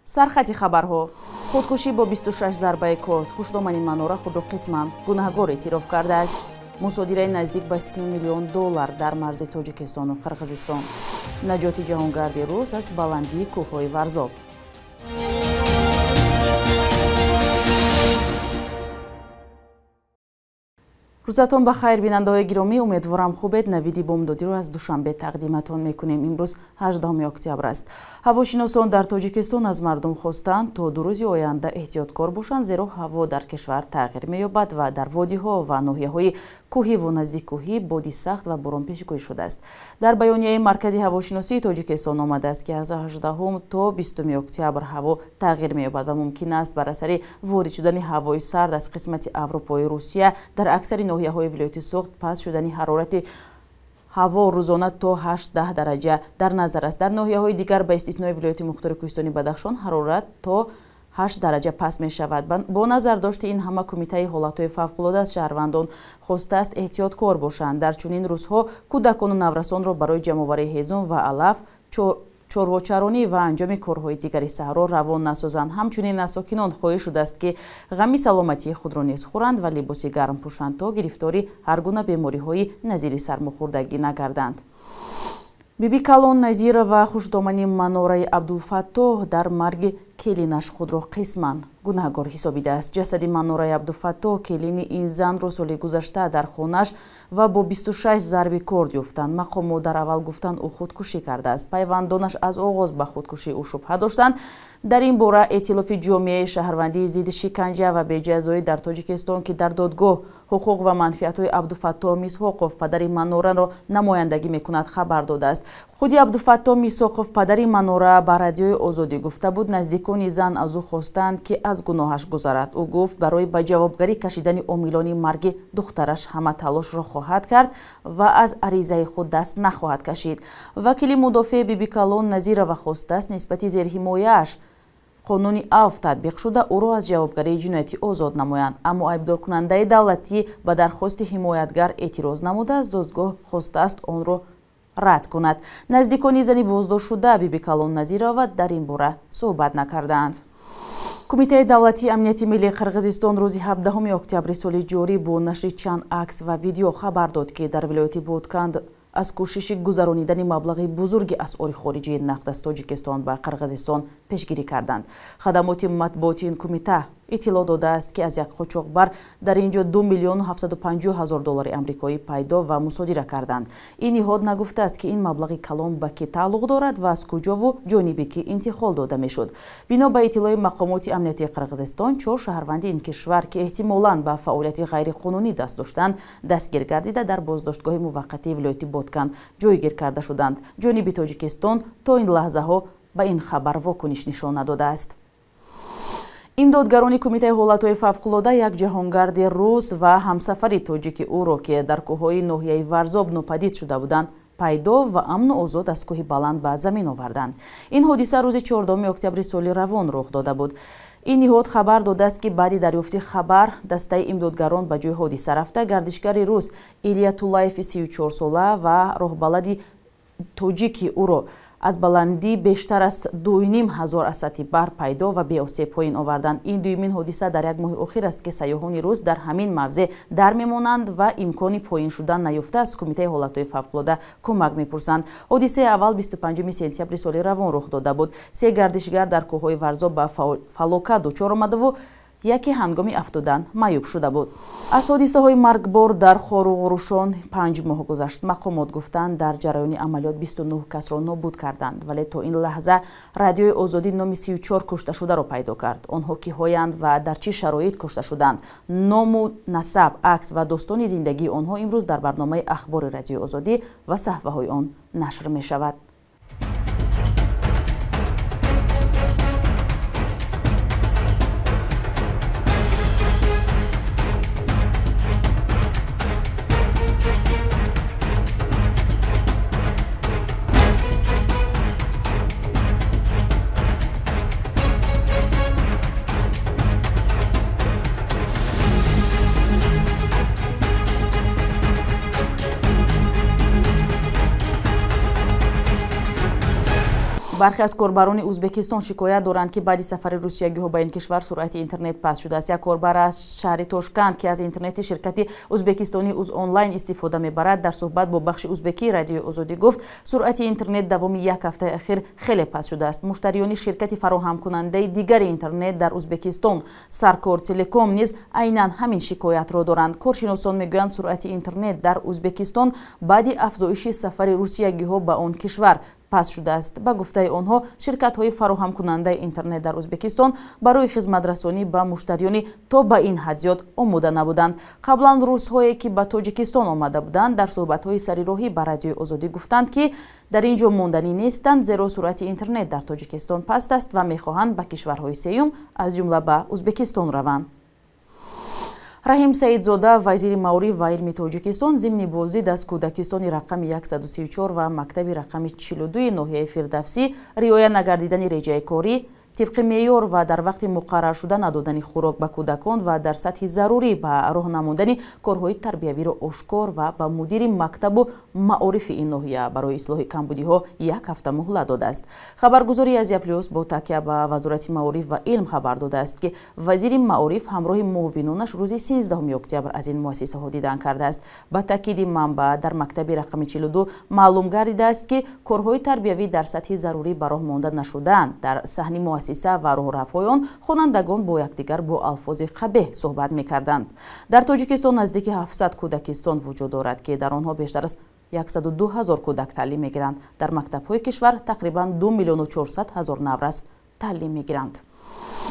Сархати хабарҳо. Худкушӣ бо 26 зарбаи корд. Хушдомани Манора худро қисман гунаҳгор эътироф кардааст. Мусодираи наздик ба 30 миллион доллар дар марзи Тоҷикистону Қирғизистон. Наҷоти ҷаҳонгарди рус аз баландии кӯҳҳои Варзоб. Рӯзатон ба хайр, бинандаҳои гиромӣ. Умедворам хубед. Навиди бомдодиро аз Душанбе тақдиматон мекунем. Имрӯз 18 октябр аст. Ҳавошиносон дар Тоҷикистон аз мардум хостанд, то ду рӯзи оянда эҳтиёткор бошанд, зеро ҳаво дар кишвар тағйир меёбад ва дар водиҳо ва ноҳияҳои кӯҳиву наздиккӯҳӣ боди сахт ва борон пешгӯӣ шудааст. Дар баёнияи Маркази ҳавошиносии Тоҷикистон омадааст, ки аз 18 то 20 октябр ҳаво тағйир меёбад ва мумкин аст бар асари ворид шудани ҳавои сард аз қисмати Аврупои Русия дар аксари ноҳияҳои вилояти Суғд паст шудани ҳарорати ҳаво рӯзона то 8-10 дараҷа дар назар аст. Дар ноҳияҳои дигар ба истиснои вилояти мухтори кӯҳистони Бадахшон ҳарорат то 8 дараҷа паст мешавад. Бо назардошти ин ҳама Кумитаи ҳолатҳои фавқулода аз шаҳрвандон хостааст эҳтиёткор бошанд. Дар чунин рӯзҳо кӯдакону наврасонро барои ҷамъоварии ҳезум ва алаф, чорвочаронӣ ва анҷоми корҳои дигари саҳро равон насозанд. Ҳамчунин аз сокинон хоҳиш шудааст, ки ғами саломатии худро низ хӯранд ва либоси гарм пӯшанд, то гирифтори ҳар гуна бемориҳои назири сармохӯрдагӣ нагарданд. Биби Калон Назирова, хушдомани Манораи Абдулфаттоҳ, дар марги келинаш худро қисман гунаҳгор ҳисобидааст. Ҷасади Манораи Абдулфаттоҳ, келини ин занро соли гузашта дар хонаш ва бо 26 зарби корд ёфтанд. Мақомот дар аввал гуфтанд, ӯ худкушӣ кардааст. Пайвандонаш аз оғоз ба худкушии ӯ шубҳа доштанд. Дар ин бора эътилофи ҷомеаи шаҳрвандии зидди шиканҷа ва беҷазоӣ дар Тоҷикистон, ки дар додгоҳ ҳуқуқ ва манфиатҳои Абдуфаттоҳ Мисҳоқов, падари Манораро намояндагӣ мекунад, хабар додааст. Худи Абдуфаттоҳ Мисҳоқов, падари Манора, ба Радиои Озодӣ гуфта буд, наздикони зан аз ӯ хостанд, ки аз гуноҳаш гузарад. Ӯ гуфт, барои ба ҷавобгарӣ кашидани омилони марги духтараш ҳама талошро хоҳад кард ва аз аризаи худ даст нахоҳад кашид. Вакили мудофеъ Биби Калон Назирова хостааст нисбати зерҳимояаш қонуни авф татбиқ шуда, ӯро аз ҷавобгарии ҷиноятӣ озод намоянд. Аммо айбдоркунандаи давлатӣ ба дархости ҳимоятгар эътироз намуда, аз додгоҳ хостааст онро рад кунад. Наздикони зани боздоштшуда Биби Калон Назирова дар ин бора суҳбат накардаанд. Кумитаи давлатии амнияти миллии Қирғизистон рӯзи 17 октябри соли ҷорӣ бо нашри чанд акс ва видео хабар дод, ки дар вилояти Бодканд аз кӯшиши гузаронидани маблағи бузурги асъори хориҷии нақд аз Тоҷикистон ба Қирғизистон пешгирӣ карданд. Хадамоти матбуоти ин кумита иттилоъ додааст, ки аз як қочоқбар дар ин ҷо 2 миллиону 750 ҳазор доллари амрикоӣ пайдо ва мусодира карданд. Ин ниҳод нагуфтааст, ки ин маблағи калон ба кӣ тааллуқ дорад ва аз куҷову ҷониби кӣ интиқол дода мешуд. Бино ба иттилои мақомоти амниятии Қирғизистон, чор шаҳрванди ин кишвар, ки эҳтимолан ба фаъолияти ғайриқонунӣ даст доштанд, дастгир гардида дар боздоштгоҳи муваққатии вилояти Бодканд ҷойгир карда шуданд. Ҷониби Тоҷикистон то ин лаҳзаҳо ба ин хабар вокуниш нишон надодааст. Имдодгарони Кумитаи ҳолатҳои фавқулода як ҷаҳонгарди рус ва ҳамсафари тоҷики ӯро, ки дар кӯҳҳои ноҳияи Варзоб нопадид шуда буданд, пайдо ва амну озод аз кӯҳи баланд ба замин оварданд. Ин ҳодиса рӯзи 14 октябри соли равон рух дода буд. Ин ниҳод хабар додааст, ки баъди дарёфти хабар дастаи имдодгарон ба ҷои ҳодиса рафта, гардишгари рус Илия Тулаеви 34сола ва роҳбалади тоҷики ӯро аз баландӣ бештар аз 2,5 ҳазор аз сатҳи баҳр пайдо ва беосеб поин оварданд. Ин дуюмин ҳодиса дар як моҳи охир аст, ки сайёҳони рус дар ҳамин мавзеъ дар мемонанд ва имкони поин шудан наёфта аз Кумитаи ҳолатҳои фавқулода кӯмак мепурсанд. Ҳодисаи аввал 25 сентябри соли равон рух дода буд. Се гардишгар дар кӯҳҳои Варзоб ба фалокат дучор омадаву яке ҳангоми афтодан маъюб шуда буд. Аз ҳодисаҳои маргбор дар Хоруғрушон 5 моҳ гузашт. Мақомот гуфтанд, дар ҷараёни амалиёт 29 касро нобуд карданд, вале то ин лаҳза Радиои Озодӣ номи 34 кушташударо пайдо кард. Онҳо киҳоянд ва дар чӣ шароит кушта шуданд? Ному насаб, акс ва достони зиндагии онҳо имрӯз дар барномаи Ахбори Радиои Озодӣ ва саҳифаҳои он нашр мешавад. Бархе аз корбарони Узбекистон шикоят доранд, ки баъди сафари русиягиҳо ба ин кишвар суръати интернет паст шудааст. Як корбар аз шаҳри Тошканд, ки аз интернети ширкати узбекистонии Уз-онлайн истифода мебарад, дар суҳбат бо бахши узбекии Радиои Озодӣ гуфт, суръати интернет давоми як ҳафтаи ахир хеле паст шудааст. Муштариёни ширкати фароҳамкунандаи дигари интернет дар Узбекистон, Саркор Телеком, низ айнан ҳамин шикоятро доранд. Коршиносон мегӯянд, суръати интернет дар Узбекистон баъди афзоиши сафари русиягиҳо ба он кишвар паст шудааст. Ба гуфтаи онҳо, ширкатҳои фароҳамкунандаи интернет дар Узбекистон барои хизматрасонӣ ба муштариёни то ба ин ҳад зиёд омода набуданд. Қаблан русҳое, ки ба Тоҷикистон омада буданд, дар суҳбатҳои сарироҳӣ ба Радиои Озодӣ гуфтанд, ки дар ин ҷо монданӣ нестанд, зеро суръати интернет дар Тоҷикистон паст аст ва мехоҳанд ба кишварҳои сеюм, аз ҷумла ба Узбекистон раванд. Раҳим Саидзода, вазири маориф ва илми Тоҷикистон, зимни боздид аз кӯдакистони рақами 134 ва мактаби рақами 42 ноҳияи Фирдавсӣ риоя нагардидани реҷаи корӣ, тибқи меъёр ва дар вақти муқарраршуда надодани хӯрок ба кӯдакон ва дар сатҳи зарурӣ ба роҳ намондани корҳои тарбиявиро ошкор ва ба мудири мактабу маорифи ин ноҳия барои ислоҳи камбудиҳо як ҳафта муҳлат додааст. Хабаргузории Азия Плюс бо такя ба Вазорати маориф ва илм хабар додааст, ки вазири маориф ҳамроҳи муовинонаш рӯзи 13 октябр аз ин муассисаҳо дидан кардааст. Ба таъкиди манбаъ, дар мактаби рақами 42 маълум гардидааст, ки корҳои тарбиявӣ дар сатҳи зарурӣ ба роҳ монда нашудаанд. Дар саҳни муассиса ва роҳрафҳои он хонандагон бо якдигар бо алфози қабеҳ суҳбат мекарданд. Дар Тоҷикистон наздики 700 кӯдакистон вуҷуд дорад, ки дар онҳо бештар аз 102 ҳазор кӯдак таълим мегиранд. Дар мактабҳои кишвар тақрибан 2 миллиону 400 ҳазор наврас таълим мегиранд.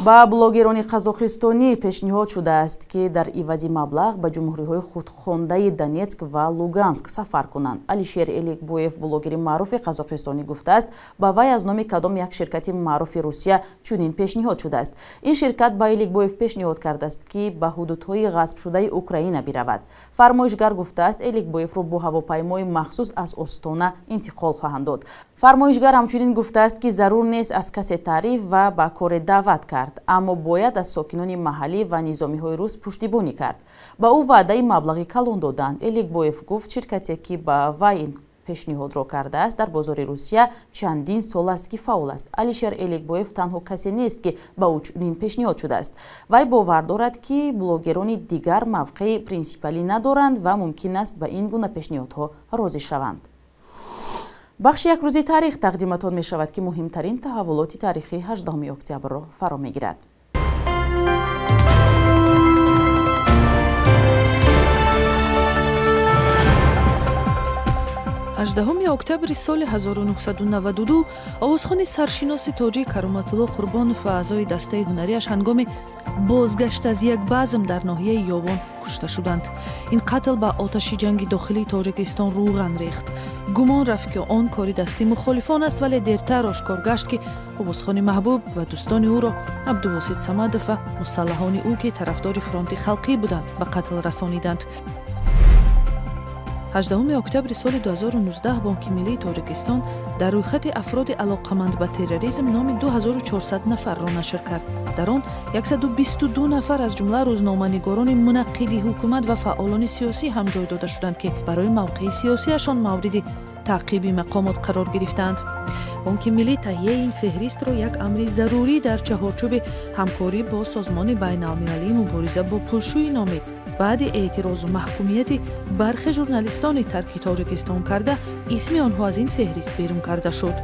Ба блогерони қазоқистонӣ пешниҳод шудааст, ки дар ивази маблағ ба ҷумҳуриҳои худхондаи Донецк ва Луганск сафар кунанд. Алишер Эликбоев, блогери маъруфи қазоқистонӣ, гуфтааст, ба вай аз номи кадом як ширкати маъруфи Русия чунин пешниҳод шудааст. Ин ширкат ба Эликбоев пешниҳод кардааст, ки ба ҳудудҳои ғасбшудаи Украина биравад. Фармоишгар гуфтааст, Эликбоевро бо ҳавопаймои махсус аз Остона интиқол хоҳанд дод. Фармоишгар ҳамчунин гуфтааст, ки зарур нест аз касе таъриф ва ба коре даъват кард, аммо бояд аз сокинони маҳаллӣ ва низомиҳои рус пуштибонӣ кард. Ба ӯ ваъдаи маблағи калон доданд. Эликбоев гуфт, ширкате, ки ба вай ин пешниҳодро кардааст, дар бозори Русия чандин сол аст, ки фаъол аст. Алишер Эликбоев танҳо касе нест, ки ба ӯ чунин пешниҳод шудааст. Вай бовар дорад, ки блогерони дигар мавқеи принсипалӣ надоранд ва мумкин аст ба ин гуна пешниҳодҳо розӣ шаванд. Бахши якрӯзи таърих тақдиматон мешавад, ки муҳимтарин таҳаввулоти таърихии 18 октябрро фаро мегирад. 18 октябри соли 1992 овозхони саршиноси тоҷик Кароматулло Қурбонов ва аъзои дастаи ҳунарияш ҳангоми бозгашт аз як базм дар ноҳияи Ёвон кушта шуданд. Ин қатл ба оташи ҷанги дохилии Тоҷикистон рӯған рехт. Гумон рафт, ки он кори дасти мухолифон аст, вале дертар ошкор гашт, ки овозхони маҳбуб ва дӯстони ӯро Абдувосит Самадов ва мусаллаҳони ӯ, ки тарафдори фронти халқӣ буданд, ба қатл расониданд. 18 октябри соли 2019 Бонки миллии Тоҷикистон дар рӯйхати афроди алоқаманд ба терроризм номи 2400 нафарро нашр кард. Дар он 122 нафар, аз ҷумла рӯзноманигорони мунаққиди ҳукумат ва фаъолони сиёсӣ ҳам ҷой дода шуданд, ки барои мавқеи сиёсиашон мавриди таъқиби мақомот қарор гирифтаанд. Бонки миллӣ таҳияи ин феҳристро як амри зарурӣ дар чаҳорчӯби ҳамкорӣ бо Созмони байналмилалии мубориза бо пулшӯӣ номид. Баъди эътирозу маҳкумияти бархе журналистони тарки Тоҷикистон карда, исми онҳо аз ин феҳрист берун карда шуд.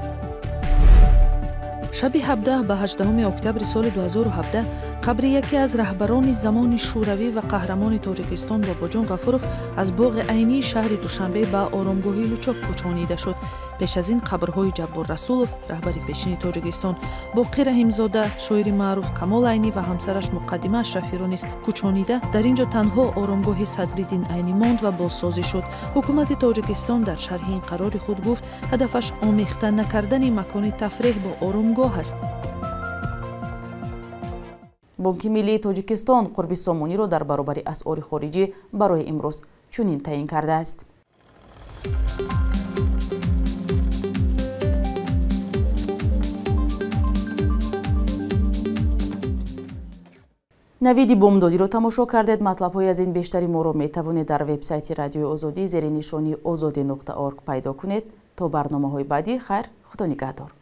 Шаби 17 ба 18 октябри соли 2017 қабри яке аз раҳбарони замони Шӯравӣ ва қаҳрамони Тоҷикистон Бобоҷон Ғафуров аз боғи айнии шаҳри Душанбе ба оромгоҳи Лучоб кӯчонида шуд. Пеш аз ин қабрҳои Ҷаббор Расулов, раҳбари пешини Тоҷикистон, Боқир Раҳимзода, шоири маъруф Камол Айнӣ ва ҳамсараш Муқаддима Ашрафиро низ кӯчонида, дар ин ҷо танҳо оромгоҳи Садриддин Айнӣ монд ва бозсозӣ шуд. Ҳукумати Тоҷикистон дар шарҳи ин қарори худ гуфт, ҳадафаш омехта накардани макони тафреҳ бо оромгоҳ аст. Бонки миллии Тоҷикистон қурби сомониро дар баробари асъори хориҷӣ барои имрӯз чунин таъин кардааст. Навиди бомдодиро тамошо кардед. Матлабҳои аз ин бештари моро метавонед дар вебсайти Радиои Озодӣ зери нишони ozodi.org пайдо кунед. То барномаҳои баъдӣ хайр, Худо нигаҳдор.